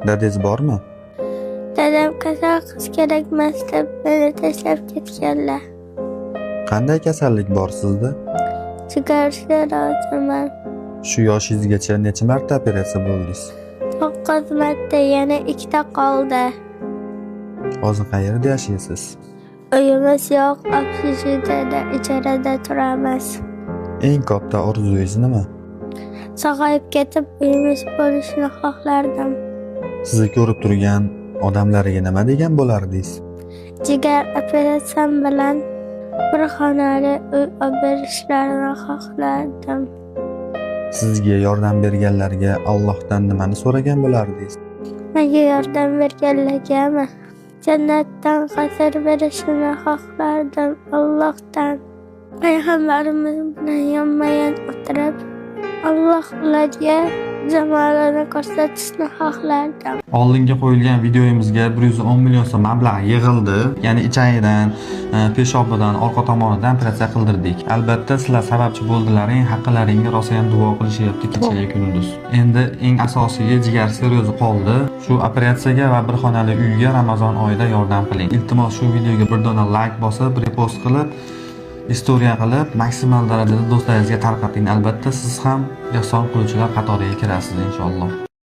Dadangiz bormi? Dadam kasal qiz kerakmas deb meni tashlab ketganlar. Qanday kasallik bor sizda? Jigar sirroziman. Shu yoshingizgacha necha marta operatsiya bo'ldingiz? 9 marta, yana ikkita qoldi. Hozir qayerda yashaysiz? Uyimiz yo'q, общежитие da ijarada turamiz. Eng katta orzungiz nima? Sog'ayib ketib, uyimiz bo'lishini xohlardim. Sizni ko'rib turgan odamlarga nima degan bo'lardingiz? Jigar operatsiyam bilan bir xonali uy olib berishlarini xohlardim. Sizga yordam berganlarga Allohdan nimani so'ragan bo'lardingiz? Menga yordam berganlargami? Jannatdan qasr berishini xohlardim Allohdan. Payg'ambarimiz bilan yonma-yon o'tirib, Alloh ularga jamolini ko'rsatishni xohlardim. Oldinga qo'yilgan videoyimizga 110 million so'm mablag' yig'ildi. Ya'ni ichagidan, peshobidan, orqa tomonidan operatsiya qildirdik. Albatta sizlar sababchi bo'ldilaring, haqqilaringga rosayam duo qilishyapti kechayu kunduz. Endi eng asosiysi jigar sirrozi qoldi. Shu operatsiyaga va bir xonali uyga Ramazon oyida yordam qiling. Iltimos, shu videoga bir dona like bosib, repost qilib, istoriya qilib, maksimal darajada do'stlaringizga tarqating. Albatta siz ham ehson qiluvchilar qatoriga kirasiz inshaalloh.